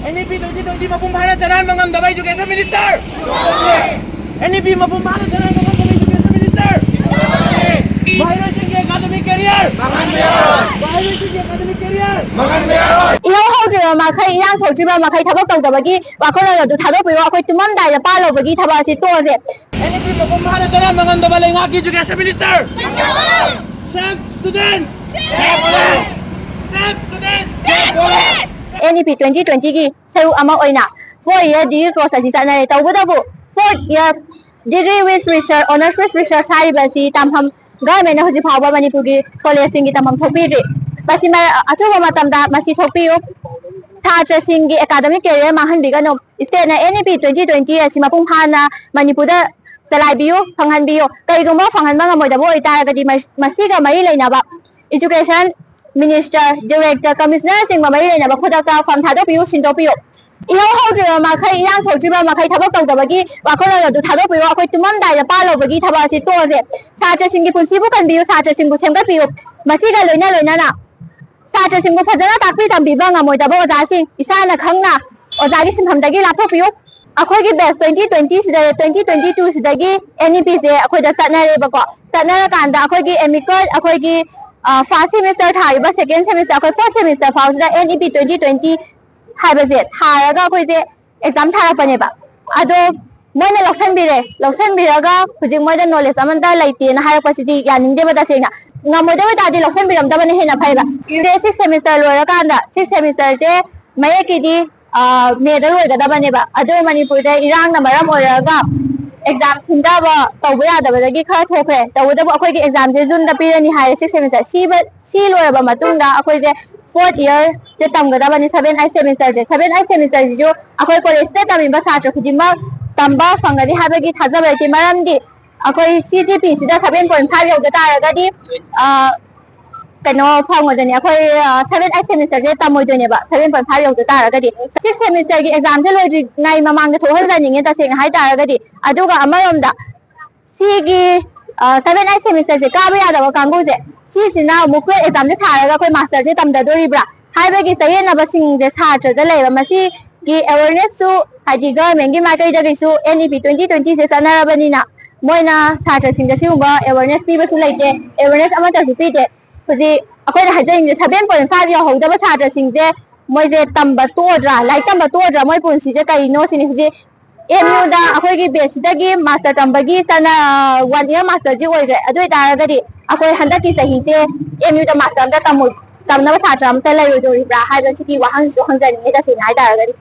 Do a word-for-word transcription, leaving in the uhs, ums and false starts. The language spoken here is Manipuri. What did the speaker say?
And E P twenty twenty ꯃꯄꯨꯡ ꯐꯥꯅ ꯆꯂꯥꯟꯕ ꯉꯝꯗꯕ education minister! ꯑꯦꯟ ꯏ ꯄꯤ ꯃꯄꯨꯡ ꯐꯥꯅ ꯆꯂꯥꯟꯕ ꯉꯝꯗꯕ education minister! ꯃꯍꯩꯔꯣꯏꯁꯤꯡꯒꯤ academic career! ꯃꯍꯩꯔꯣꯏꯁꯤꯡꯒꯤ academic career! ꯏꯍꯧ ꯍꯧꯗ꯭ꯔꯤꯕ ꯃꯈꯩ, ꯏꯔꯥꯡ ꯊꯣꯛꯇ꯭ꯔꯤꯕ ꯃꯈꯩ ꯊꯕꯛ ꯇꯧꯗꯕꯒꯤ ꯋꯥꯈꯜꯂꯣꯟ ꯑꯗꯨ ꯊꯥꯗꯣꯛꯄꯤꯔꯣ꯫ ꯑꯩꯈꯣꯏ ꯇꯨꯝꯃꯝꯗꯥꯏꯗ ꯄꯥ ꯂꯧꯕꯒꯤ ꯊꯕꯛ ꯑꯁꯤ ꯇꯣꯛꯑꯁꯦ꯫ ꯑꯦꯟ ꯏ ꯄꯤ ꯃꯄꯨꯡ ꯐꯥꯅ ꯆꯂꯥꯟꯕ ꯉꯝꯗꯕ ꯂꯩꯉꯥꯛꯀꯤ education minister! Save student! Save college! Save student! Save college! N E P twenty ꯇ꯭ꯋꯦꯟꯇꯤꯒꯤ ꯁꯔꯨꯛ ꯑꯃ ꯑꯣꯏꯅ four year degree course ꯑꯁꯤ ꯆꯠꯅꯔꯦ꯫ ꯇꯧꯕꯇꯕꯨ fourth year degree with research, honours with research ꯍꯥꯏꯔꯤꯕ ꯑꯁꯤ ꯇꯝꯐꯝ government ꯅ ꯍꯧꯖꯤꯛ ꯐꯥꯎꯕ ꯃꯅꯤꯄꯨꯔꯒꯤ college ꯁꯤꯡꯒꯤ ꯇꯝꯐꯝ ꯊꯣꯛꯄꯤꯗ꯭ꯔꯤ꯫ ꯃꯁꯤ ꯃꯔ-, ꯑꯊꯨꯕ ꯃꯇꯝꯗ ꯃꯁꯤ ꯊꯣꯛꯄꯤꯌꯨ꯫ ꯁꯥꯇ꯭ꯔꯁꯤꯡꯒꯤ academic career ꯃꯥꯡꯍꯟꯕꯤꯒꯅꯨ꯫ State ꯅ and E P twenty twenty ꯑꯁꯤ ꯃꯄꯨꯡ ꯐꯥꯅ ꯃꯅꯤꯄꯨꯔꯗ ꯆꯂꯥꯏꯕꯤꯌꯨ, ꯐꯪꯍꯟꯕꯤꯌꯨ꯫ ꯀꯔꯤꯒꯨꯝꯕ ꯐꯪꯍꯟꯕ ꯉꯝꯃꯣꯏꯗꯕ ꯑꯣꯏꯇꯥꯔꯒꯗꯤ, ꯃꯁ-, ꯃꯁꯤꯒ ꯃꯔꯤ ꯂꯩꯅꯕ education minister, director, commissioner ꯅꯆꯤꯡꯕ ꯃꯔꯤ ꯂꯩꯅꯕ ꯈꯨꯗꯛꯇ ꯐꯝ ꯊꯥꯗꯣꯛꯄꯤꯌꯨ, ꯁꯤꯟꯗꯣꯛꯄꯤꯌꯨ꯫ ꯏꯍꯧ ꯍꯧꯗ꯭ꯔꯤꯕ ꯃꯈꯩ, ꯏꯔꯥꯡ ꯊꯣꯛꯇ꯭ꯔꯤꯕ ꯃꯈꯩ ꯊꯕꯛ ꯇꯧꯗꯕꯒꯤ ꯋꯥꯈꯜꯂꯣꯟ ꯑꯗꯨ ꯊꯥꯗꯣꯛꯄꯤꯔꯣ꯫ ꯑꯩꯈꯣꯏ ꯇꯨꯝꯃꯝꯗꯥꯏꯗ ꯄꯥ ꯂꯧꯕꯒꯤ ꯊꯕꯛ ꯑꯁꯤ ꯇꯣꯛꯑꯁꯦ꯫ ꯁꯥꯇ꯭ꯔꯁꯤꯡꯒꯤ ꯄꯨꯟꯁꯤꯕꯨ ꯀꯟꯕꯤꯌꯨ, ꯁꯥꯇ꯭ꯔꯁꯤꯡꯕꯨ ꯁꯦꯝꯒꯠꯄꯤꯌꯨ꯫ ꯃꯁꯤꯒ ꯂꯣꯏꯅ ꯂꯣꯏꯅꯅ ꯁꯥꯇ꯭ꯔꯁꯤꯡꯕꯨ ꯐꯖꯅ ꯇꯥꯛꯄꯤ ꯇꯝꯕꯤꯕ ꯉꯝꯃꯣꯏꯗꯕ ꯑꯣꯖꯥꯁꯤꯡ ꯏꯁꯥꯅ ꯈꯪꯅ ꯑꯣꯖꯥꯒꯤ ꯁꯤꯟꯐꯝꯗꯒꯤ ꯂꯥꯞꯊꯣꯛꯄꯤꯌꯨ꯫ ꯑꯩꯈꯣꯏꯒꯤ batch twenty twenty ꯁꯤꯗ, twenty twenty two ꯁꯤꯗꯒꯤ N E P ꯁꯦ ꯑꯩꯈꯣꯏꯗ ꯆꯠꯅꯔꯦꯕꯀꯣ꯫ ꯆꯠꯅꯔꯀꯥꯟꯗ ꯑꯩꯈꯣꯏꯒꯤ amicus, ꯑꯩꯈꯣꯏꯒꯤ, ꯑ, first semester ꯊꯥꯔꯤꯕ second semester, ꯑꯩꯈꯣꯏ fourth semester ꯐꯥꯎꯁꯤꯗ N E P twenty twenty ꯍꯥꯏꯕꯁꯦ ꯊꯥꯔꯒ ꯑꯩꯈꯣꯏꯁꯦ exam ꯊꯥꯔꯛꯄꯅꯦꯕ꯫ ꯑꯗꯣ ꯃꯣꯏꯅ ꯂꯧꯁꯟꯕꯤꯔꯦ꯫ ꯂꯧꯁꯟꯕꯤꯔꯒ ꯍꯧꯖꯤꯛ ꯃꯣꯏꯗ knowledge ꯑꯃꯠꯇ ꯂꯩꯇꯦꯅ ꯍꯥꯏꯔꯛꯄꯁꯤꯗꯤ ꯌꯥꯅꯤꯡꯗꯦꯕ ꯇꯁꯦꯡꯅ꯫ ꯉꯝꯃꯣꯏꯗꯕ ꯑꯣꯏꯇꯥꯔꯗꯤ ꯂꯧꯁꯟꯕꯤꯔꯝꯗꯕꯅ ꯍꯦꯟꯅ ꯐꯩꯕ꯫ ꯁꯤꯛꯁ ꯁꯦꯃꯤꯁꯇꯔ ꯂꯣꯏꯔꯀꯥꯟꯗ, ꯁꯤꯛꯁ ꯁꯦꯃꯤꯁꯇꯔꯁꯦ ꯃꯌꯦꯛꯀꯤꯗꯤ, ꯑ, ꯃꯦꯗ ꯂꯣꯏꯒꯗꯕꯅꯦꯕ꯫ ꯑꯗꯣ ꯃꯅꯤꯄꯨꯔꯗ ꯏꯔꯥꯡꯅ ꯃꯔꯝ ꯑꯣꯏꯔꯒ exam ꯊꯤꯟꯊꯕ ꯇꯧꯕ ꯌꯥꯗꯕꯗꯒꯤ ꯈꯔ ꯊꯣꯛꯈ꯭ꯔꯦ꯫ ꯇꯧꯕꯇꯕꯨ ꯑꯩꯈꯣꯏꯒꯤ examꯁꯦ Juneꯗ ꯄꯤꯔꯅꯤ ꯍꯥꯏꯔꯦ, ꯁꯤꯛꯁ ꯁꯦꯃꯤꯁꯇꯔ꯫ ꯁꯤꯕ-, ꯁꯤ ꯂꯣꯏꯔꯕ ꯃꯇꯨꯡꯗ ꯑꯩꯈꯣꯏꯁꯦ fourth yearꯁꯦ ꯇꯝꯒꯗꯕꯅꯤ, seven eight semesterꯁꯦ꯫ Seven eight semesterꯁꯤꯁꯨ ꯑꯩꯈꯣꯏ collegeꯁꯤꯗ ꯇꯝꯃꯤꯕ ꯁꯥꯇ꯭ꯔ ꯈꯨꯗꯤꯡꯃꯛ ꯇꯝꯕ ꯐꯪꯒꯅꯤ ꯍꯥꯏꯕꯒꯤ ꯊꯥꯖꯕ ꯂꯩꯇꯦ꯫ ꯃꯔꯝꯗꯤ ꯑꯩꯈꯣꯏ C G Pꯁꯤꯗ seven point five ꯌꯧꯗ ꯇꯥꯔꯒꯗꯤ, ꯑ, ꯀꯩꯅꯣ ꯐꯪꯉꯣꯏꯗꯣꯏꯅꯦ, ꯑꯩꯈꯣꯏ, ꯑ, seven eight semesterꯁꯦ ꯇꯝꯃꯣꯏꯗꯣꯏꯅꯦꯕ, seven point five ꯌꯧꯗ ꯇꯥꯔꯒꯗꯤ꯫ Six semesterꯒꯤ examꯁꯦ ꯂꯣꯏꯗ꯭ꯔꯤꯉꯩ ꯃꯃꯥꯡꯗ ꯊꯣꯛꯍꯟꯖꯅꯤꯡꯉꯦ ꯇꯁꯦꯡꯅ ꯍꯥꯏ ꯇꯥꯔꯒꯗꯤ꯫ ꯑꯗꯨꯒ ꯑꯃꯔꯣꯝꯗ ꯁꯤꯒꯤ, ꯑ, seven eight semesterꯁꯦ ꯀꯥꯕ ꯌꯥꯗꯕ ꯀꯥꯡꯕꯨꯁꯦ, ꯁꯤꯁꯤꯅ ꯑꯃꯨꯛ twelve examꯁꯦ ꯊꯥꯔꯒ ꯑꯩꯈꯣꯏ masterꯁꯦ ꯇꯝꯊꯗꯣꯔꯤꯕ꯭ꯔꯥ? ꯍꯥꯏꯕꯒꯤ ꯆꯌꯦꯠꯅꯕꯁꯤꯡꯁꯦ ꯁꯥꯇ꯭ꯔꯗ ꯂꯩꯕ꯫ ꯃꯁꯤꯒꯤ ꯑꯦꯋꯦꯔꯅꯦꯁꯁꯨ ꯍꯥꯏꯗꯤ ꯒꯚꯔꯟꯃꯦꯟꯒꯤ ꯃꯥꯏꯀꯩꯗꯒꯤꯁꯨ ꯑꯦꯟ ꯏ ꯄꯤ ꯇ꯭ꯋꯦꯟꯇꯤ ꯇ꯭ꯋꯦꯟꯇꯤꯁꯦ ꯆꯠꯅꯔꯕꯅꯤꯅ ꯃꯣꯏꯅ ꯁꯥꯇ꯭ꯔꯁꯤꯡꯗ ꯁꯤꯒꯨꯝꯕ ꯑꯦꯋꯦꯔꯅꯦꯁ ꯄꯤꯕꯁꯨ ꯂꯩꯇꯦ, ꯑꯦꯋꯦꯔꯅꯦꯁ ꯑꯃꯠꯇꯁꯨ ꯄꯤꯗꯦ꯫ ꯍꯧꯖꯤꯛ ꯑꯩꯈꯣꯏꯅ ꯍꯥꯏꯖꯅꯤꯡꯉꯤꯁꯦ ꯁꯚꯦꯟ ꯄꯣꯏꯟ ꯐꯥꯏꯚ ꯌꯧꯍꯧꯗꯕ ꯁꯥꯇ꯭ꯔꯁꯤꯡꯁꯦ ꯃꯣꯏꯁꯦ ꯇꯝꯕ ꯇꯣꯛꯑꯗ꯭ꯔꯥ, ꯂꯥꯏꯔꯤꯛ ꯇꯝꯕ ꯇꯣꯛꯑꯗ꯭ꯔꯥ, ꯃꯣꯏ ꯄꯨꯟꯁꯤꯁꯦ ꯀꯔꯤꯅꯣ ꯁꯤꯅꯤ꯫ ꯍꯧꯖꯤꯛ ꯑꯦꯝ ꯌꯨꯗ ꯑꯩꯈꯣꯏꯒꯤ ꯕꯦꯁꯁꯤꯗꯒꯤ ꯃꯥꯁꯇꯔ ꯇꯝꯕꯒꯤ ꯆꯠꯅ ꯋꯥꯟ ꯏꯌꯥꯔ ꯃꯥꯁꯇꯔꯁꯤ ꯑꯣꯏꯈ꯭ꯔꯦ꯫ ꯑꯗꯨ ꯑꯣꯏꯇꯥꯔꯒꯗꯤ ꯑꯩꯈꯣꯏ ꯍꯟꯗꯛꯀꯤ ꯆꯍꯤꯁꯦ ꯑꯦꯝ ꯌꯨꯗ ꯃꯥꯁꯇꯔ ꯑꯝꯇ ꯇꯝꯃꯣꯏ ꯇꯝꯅꯕ ꯁꯥꯇ꯭ꯔ ꯑꯝꯇ ꯂꯩꯔꯣꯏꯗꯣꯔꯤꯕ꯭ꯔꯥ ꯍꯥꯏꯕꯁꯤꯒꯤ ꯋꯥꯍꯪꯁꯤꯁꯨ ꯍꯪꯖꯅꯤꯡꯉꯤ ꯇꯁꯦꯡꯅ ꯍꯥꯏꯇꯥꯔꯒꯗꯤ꯫